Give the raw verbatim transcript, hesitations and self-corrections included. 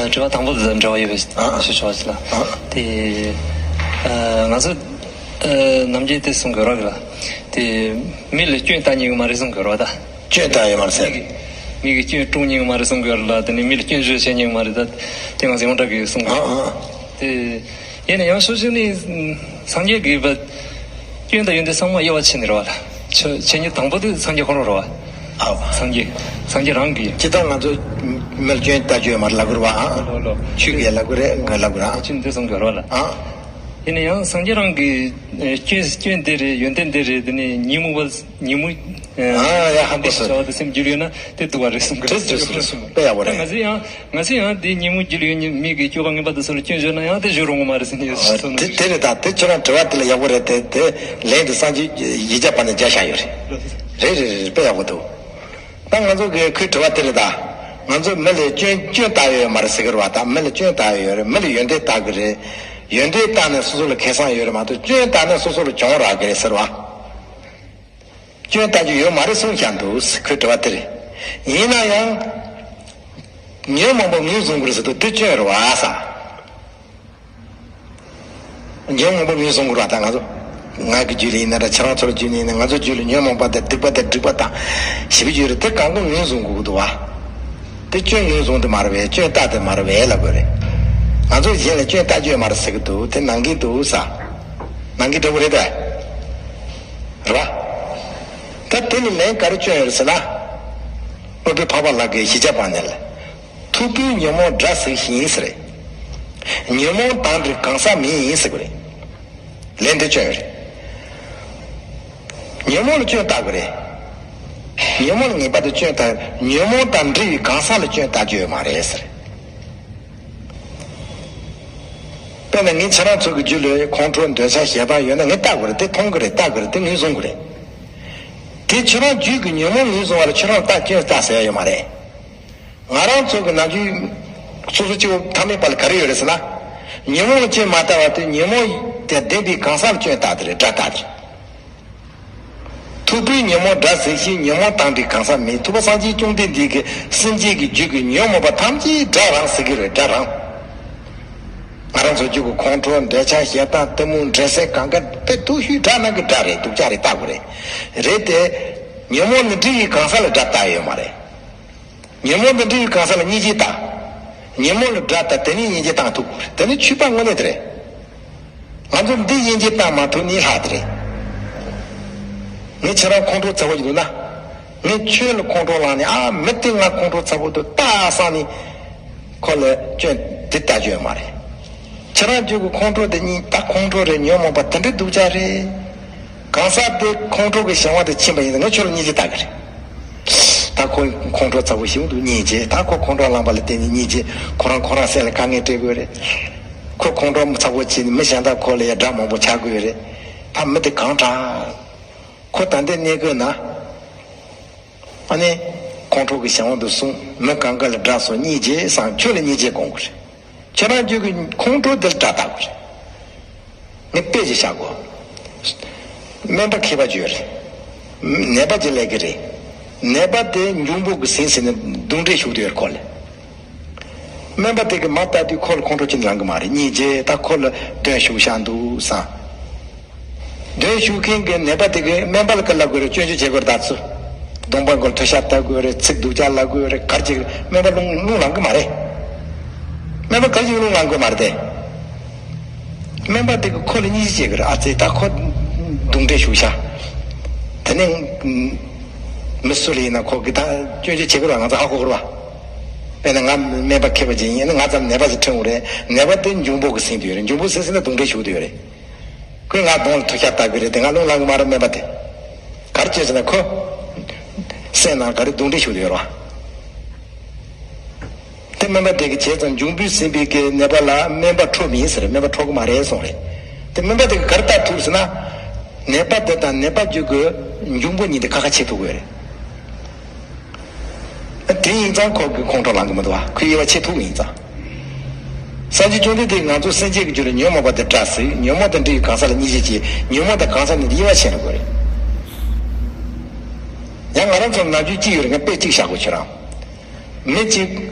དྲི་བ་དང་པོ་དང་འབྲེལ་བ་ཡོད་པའི་ཞུ་ཆོག་ཅིག་ལ། དེ་ང་ཚོ་ནམ་རྒྱུན་དེ་གསུང་དགོས་ར་གི་ལ། དེ་མི་ལ་སྐྱོན་བལྟ་ཉན་གི་མ་རེད་གསུང་དགོས་ར་ད། སྐྱོན་བལྟ་ཡོད་མ་རེད་ཟེར། མི་གི་སྐྱོན་དཀྲུག་ཉན་གི་མ་རེད་གསུང་དགོས་ར་ལ། དེ་ནི་མི་ལ་སྐྱོན་བརྗོད་བྱེད་ཉན་གི་མ་རེད་ད། དེ་ང་ཚོ་ཡོངས་གྲགས་གི་གསུང་དགོས་ར། དེ་ཡིན་ན་ཡང་ཕྱོགས་གཅིག་ནས་སངས་རྒྱས་ཀྱི་བ་སྐྱོན་དང་ཡོན་ཏན་ཚང་མ་དབྱེ་བ་ཕྱེ་ནས་རེད་བ་ལ། ཆོས་ཆོས་ཉིད་དང་པོ་དེ་སངས་རྒྱས་ཁོ་རང་རེད་བ། ཨའོ། སངས་རྒྱས་སངས་རྒྱས་རང་གི། ཇི་ལྟར་ང་ཚོ་མི་ལ་སྐྱོན་བལྟ་རྒྱུ་ཡོད་མ་རེད་ལབ་དགོས་རེད་བ། ཨ། ལོ་ལོ། ཆོས་ཀྱི་ལབ་དགོས་རེད་ང་ལབ་དགོས་རེད། ཨ། ཆོས་འདི་གསུང་དགོས་རེད་བ་ལ། ཨ། ཡིན་ན་ཡང་སངས་རྒྱས་རང་གི་སྐྱོན་སྐྱོན་འདི་རེད་ཡོན་ཏན་འདི་རེད། དེ་ནི་ཉིན་མོ་བ་ཉིན་མོ། ཨ་ཡ་ཧ་གོ་སོང་། བྱ་བ་དེ་སེམས་རྒྱུད་ཡོད་ན་དེ་སྡུག་པ་རེད་གསུང་གི། དེ་དེ་སོ་རེད་དཔེ་ཡག་པོ་རེད། ང་ཚོ་ཡང་། ང་ཚོས་ཡང་དེའི་ཉིན་མོ་རྒྱུ་ལ་ཡོད་མི་གི་སྐྱོ་བ་ངན་པ་དེ་ཚོ་ལ་སྐྱོན་བརྗོད་ན་ཡང་དེ་བརྗོད་རུང་གི་མ་རེད་ཟེར་ནས་ཡོད་ཟེར་སོང་། དེ་དེ་རེད་ད། དེ་ཁྱོད་རང་དྲི་བ་དེ་ལ་ཡག་པོ་རེད། དེ་དེ་ལན་དེ་སངས་རྒྱས་ཡིག་བརྒྱ་པ་ནས་རྒྱག་བཞག་ཡོད་རེད། རེད་རེད་རེད། དཔེ་ཡག་པོ་འདུག་ད་ང་ཚོ་གི་ཁོའི་དྲི་བ་དེ་རེད་ད། ང་ཚོ་མི་ལ་སྐྱོན་སྐྱོན་བལྟ་ཡོད་མ་རེད་ཟེར་གི་རེད་བ། ད་མི་ལ་སྐྱོན་བལྟ་ཡོད་རེད། མི་ལ་ཡོན་ཏན་བལྟ་གི་རེད། ཡོན་ཏན་བལྟ་ནས་སོ་སོ་ལ་ཁེ་བཟང་ཡོད་རེད་མ་གཏོགས་སྐྱོན་བལྟ་ནས་སོ་སོ་ལ་གྱོང་རག་གི་རེད་ཟེར་བ། སྐྱོན་བལྟ་རྒྱུ་ཡོད་མ་རེད་གསུངས་བཞག་འདུག་ཁོའི་དྲི་བ་དེ་རེད། ཡིན་ན་ཡང་། ཉོན་མོངས་པ་ངོས་བཟུང་དགོས་ཟེར་དུས་དེ་སྐྱོན་རེད་བ་ས། ཉོན་མོངས་པ་ངོས་བཟུང་དགོས་རེད་བ། ད་ང་ཚོ་ང་གི་རྒྱུད་ལ་ཡིན་ན་ར་ཁྱེད་རང་ཚོ་ལ་རྒྱུད་ལ་ཡིན་ན་ང་ཚོ་རྒྱུད་ལ་ཉོན་མོངས་པ་དང་སྡིག་པ་དང་སྒྲིབ་པ་དང་ཞེ་པོ་ཡོད་རེད། དེ་གང་ག་ངོས་བཟུང་དགོས་ཀྱི་འདུག་བ། དེ་སྐྱོན་ངོས་བཟུང་དེ་མ་རེད་བས། སྐྱོན་བལྟ་དེ་མ་རེད་བས་ལབ་དགོས་རེད། ང་ཚོ་གཞན་ལ་སྐྱོན་བལྟ་རྒྱུ་ཡོད་མ་རེད་ཟེར་གི་འདུག་དེ་ནང་གི་འདུག་ས། ནང་གི་འདྲ་བོ་རེད་དེ། རེད་བ། ད་དེ་ལ་ལན་ག་རེ་བསྐྱོན་ཡོད་རེད་ཟེར་ན། སློབ་དཔོན་འཕགས་པ་ལྷ་གིས་ཞི་བྱེད་པ་ནས་ལ། ཐུབ་པས་ཉོན་མོངས་དགྲ་ཟིག་བཞིན་ཟེར། ཉོན་མོངས་དང་འདྲེས་གང་ཟག་མིན་ཟེར་གི་རེད། ལན་འདི་བསྐྱོན་ཡོད་རེད། ཉོན་མོངས་ལ་སྐྱོན་བཏགས་གི་རེད། ཉོན་མོངས་ལ་ངེས་པར་དུ་སྐྱོན་བཏགས། ཉོན་མོངས་དང་འདྲེས་པའི་གང་ཟག་ལ་སྐྱོན་བཏགས་རྒྱུ་ཡོད་མ་རེད་ཟེར། དཔེར་ན་ངས་ཁྱེད་རང་ཚོ་གི་རྒྱུད་ལ་ཁོང་ཁྲོ་འདོད་ཆགས་ཞེ་སྡང་ཡོད་ན་ངས་བཏགས་དགོས་རེད། དེ་མཐོང་གི་རེད། བཏགས་གི་རེད། དེ་ངོས་བཟུང་གི་རེད། དེ་ཁྱེད་རང་རྒྱུད་ཀྱི་ཉོན་མོངས་ངོས་བཟུང་བ་ལ་ཁྱེད་རང་བཏགས་སྐྱོན་བཏགས་ཟེར་ཡ་ཡོད་མ་རེད། ང་རང་ཚོ་གི་ནམ་རྒྱུན་སོ་སོ་སྐྱེ་བོ་ཐ་མལ་པ་ལ་ག་རེ་ཡོད་རེད་ཟེར་ན། ཉོན་མོངས་ལ་སྐྱོན་མ་བཏགས་པ་དེ་ཉོན་མོངས་དེ་ལྡན་པའི་གང་ཟག་ལ་སྐྱོན་བཏགས་དེ་རེད། དགྲ་བཏགས་དེ་རེད། ཐུབ་པས་ཉོན་མོངས་དགྲ་ཟིག་བཞིན། ཉོན་མོངས་དང་འདྲེས་གང་ཟག་མིན། ཐུབ་པ་སངས་རྒྱས་བཅོམ་ལྡན་འདས་ཀྱིས་སེམས་ཅན་གྱི་རྒྱུད་ཀྱི་ཉོན་མོངས་པ་ཐམས་ཅད་དགྲ་རང་ཟེར་གྱི་རེད། དགྲ་རང་། ང་རང་ཚོ་རྒྱུད་ཀྱི་ཁོང་ཁྲོ་འདོད་ཆགས་ཞེ་སྡང་གཏི་མུག་འདྲེ་སྲིན་གང་ག་དེ་ཐུགས་ཤུལ་དགྲ་ནང་གི་དགྲ་རེད། སྡུག་ཅག་རེད། བལྟ་དགོས་རེད། རེད་དེ། ཉོན་མོངས་ལ་འདྲེས་པའི་གང་ཟག་ལ་དགྲ་བལྟ་ཡོད་མ་རེད། ཉོན་མོངས་དང་འདྲེས་པའི་གང་ཟག་ལ་སྙིང་རྗེ་བལྟ། ཉོན་མོངས་ལ་དགྲ་བལྟ་དེ་ནས་སྙིང་རྗེ་བཏང་ཐུབ་དགོས་རེད། དེ་ནི་ཆོས་པ་དངོས་གནས་དེ་རེད། ང་ཚོ་འདི་སྙིང་རྗེ་བཏང་མ་ཐུབ་ནི་ལྷག་དེ་རེད། ངས་ཁྱེད་རང་ཁོང་ཁྲོ་ཚ་བོ་ཞིག་འདུག་ན། ངས་ཁྱོད་ལ་ཁོང་ཁྲོ་ལངས་ནས་ཨ་མི་དེ་ང་ཁོང་ཁྲོ་ཚ་བོ་འདུག་ད་བསམ་ནས། ཁོ་ལ་སྐྱོན་དེ་ལྟ་རྒྱུ་ཡོད་མ་རེད། ཁྱེད་རང་རྒྱུད་ཀྱི་ཁོང་ཁྲོ་དེ་གཉིས་ད་ཁོང་ཁྲོ་རེད། ཉོན་མོངས་པ་དེ་འདྲ་སྡུག་ཅག་རེད། གང་ཟག་དེ་ཁོང་ཁྲོ་གི་བྱ་བ་དེ་ཕྱིན་པ་ཡིན་ན་ངས་ཁྱོད་ལ་སྙིང་རྗེ་བལྟ་གི་རེད། ད་ཁོ་ཁོང་ཁྲོ་ཚ་བོ་ཞིག་འདུག་སྙིང་རྗེ། ད་ཁོ་ཁོང་ཁྲོ་ལངས་པ་ལ་བརྟེན་ནས་སྙིང་རྗེ། ཁོ་རང་ཁོ་རང་སེམས་ལ་དཀའ་ངལ་སྤྲད་དགོས་རེད། ཁོ་ཁོང་ཁྲོ་ཚ་བོ་བྱས་ནས་མི་གཞན་དག་ཁོ་ལ་ཡ་དགྲ་མང་པོ་ཆགས་དགོས་རེད། ད་མི་དེ་གང་དྲག་ཁོ་ད་ལྟའི་གནས་སྐབས་ན། ཨ་ནི། ཁོང་ཁྲོ་གི་བྱ་བ་འདུག་གསུངས། མི་གང་ག་ལ་དགྲ་སོགས་སྙིང་རྗེ་བསམ། ཁྱོད་ལ་སྙིང་རྗེ་སྒོམ་དགོས་རེད། ཁྱེད་རང་རྒྱུད་ཀྱི་ཁོང་ཁྲོ་འདི་ལ་དགྲ་བལྟ་དགོས་རེད། ངས་དཔེ་ཅིག་བཞག་གོ། སྨན་པ་མཁས་པ་ཅིག་ཡོད་རེད། ནད་པ་ཅིག་སླེབས་ཀྱི་རེད། ནད་པ་དེ་འབྱུང་པོ་གི་སེམས་ཟེར་ནས་གདོན་འདྲེ་ཞུགས་བསྡད་ཡོད་རེད་ཁོ་ལ། སྨན་པ་དེ་གིས་མར་བལྟས་དུས་ཁོ་ལ་ཁོང་ཁྲོ་ཅི་ལངས་གི་མ་རེད། སྙིང་རྗེ། ད་ཁོ་ལ་གདོན་ཞུགས་བཞག་འདུག་བསམ། གདོན་ཞུགས་མཁན་གྱི་ནད་པ་དེ་གིས་སྨན་པ་ལ་ག་རེ་ལབ་དགོས་རེད། སྐྱོན་བརྗོད་བྱེད་དགོས་རེད། ད་ཚུར་གདོང་པ་མགོ་ལ་ཐུག་ཤ་བཏབ་དགོས་རེད། ཚིག་སྡུག་ཅག་ལབ་དགོས་རེད། ག་རེ་བྱེད་དགོས་རེད། སྨན་པ་རླུང་རླུང་ལངས་གི་མ་རེད། སྨན་པ་ག་རེ་བྱེད་རླུང་ལངས་དགོས་མ་རེད་དེ། སྨན་པ་དེ་གིས་ཁོ་ལ་སྙིང་རྗེ་བྱེད་དགོས་རེད། ཨ་ཙི་ད་ཁོ་གདོན་འདྲེ་ཞུགས་ཤག་དེ་ནས་མི་སུ་ལ་ཡིན་ན་ཁོ་གིས་ད་སྐྱོན་བརྗོད་བྱེད་དགོས་རེད། ང་ཚོ་ཧ་གོ་དགོས་རེད་བ། དཔེར་ན་ང་སྨན་པ་མཁས་པ་ཅིག་ཡིན་ན་ང་ཙམ་ནད་པ་ཅིག་ཁྲིད་འོང་རེད། ནད་པ་དེ་འབྱུང་པོ་གི་སེམས་དེ་ཡོད་རེད། འབྱུང་པོ་སེམས་ཟེར་ན་གདོན་འདྲེ་ཞུགས་དེ་ཡོད་རེད། ཁོས་ང་གདོང་ལ་ཐུག་ཤ་བཏབ་གི་རེད་དེ་ང་རླུང་ལངས་གི་མ་རེད། སྨན་པ་དེ་ག་རེ་བྱས་ཟེར་ན་ཁོ་སེམས་ནང་ག་རེ་གདོན་འདྲེ་ཞུགས་དེ་ཡོད་རེད་བ། དེ་སྨན་པ་དེ་གིས་བྱས་ཙང་འབྱུང་པོས་ཟིན་པའི་གི་ནད་པ་ལ་སྨན་པ་འཕྲོད་མིན་ཟེར། སྨན་པ་འཕྲོད་གི་མ་རེད་གསུངས་རེད། དེ་སྨན་པ་དེ་གིས་ག་རེ་བལྟ་ཐུབ་ཟེར་ན། ནད་པ་དེ་དང་ནད་པ་རྒྱུད་ཀྱི་འབྱུང་པོ་གཉིས་དེ་ཁ་ཁ་ཕྱེ་ཐུབ་གི་རེད། དེ་ཡིན་ཙང་ཁོ་གི་ཁོང་ཁྲོ་ལངས་གི་མི་འདུག་བ། ཁོའི་དབྱེ་བ་ཕྱེ་ཐུབ་གི་ཡིན་ཙང་། སངས་རྒྱས་བཅོམ་ལྡན་འདས་ང་ཚོ་སེམས་ཅན་གྱི་རྒྱུད་ལ་ཉོན་མོངས་པ་དེ་དགྲ་ཟེར། ཉོན་མོངས་དང་འདྲེས་པའི་གང་ཟག་ལ་སྙིང་རྗེ་སྐྱེ། ཉོན་མོངས་དང་གང་ཟག་གཉིས་དེ་དབྱེ་བ་ཕྱེ་ན་དགོས་རེད། ཡང་ང་རང་ཚོ་ནམ་རྒྱུན་གཅིག་ཡོད་རེད། ངས་དཔེ་གཅིག་བཞག་གོ་ཁྱོད་རང་། མི་གཅིག་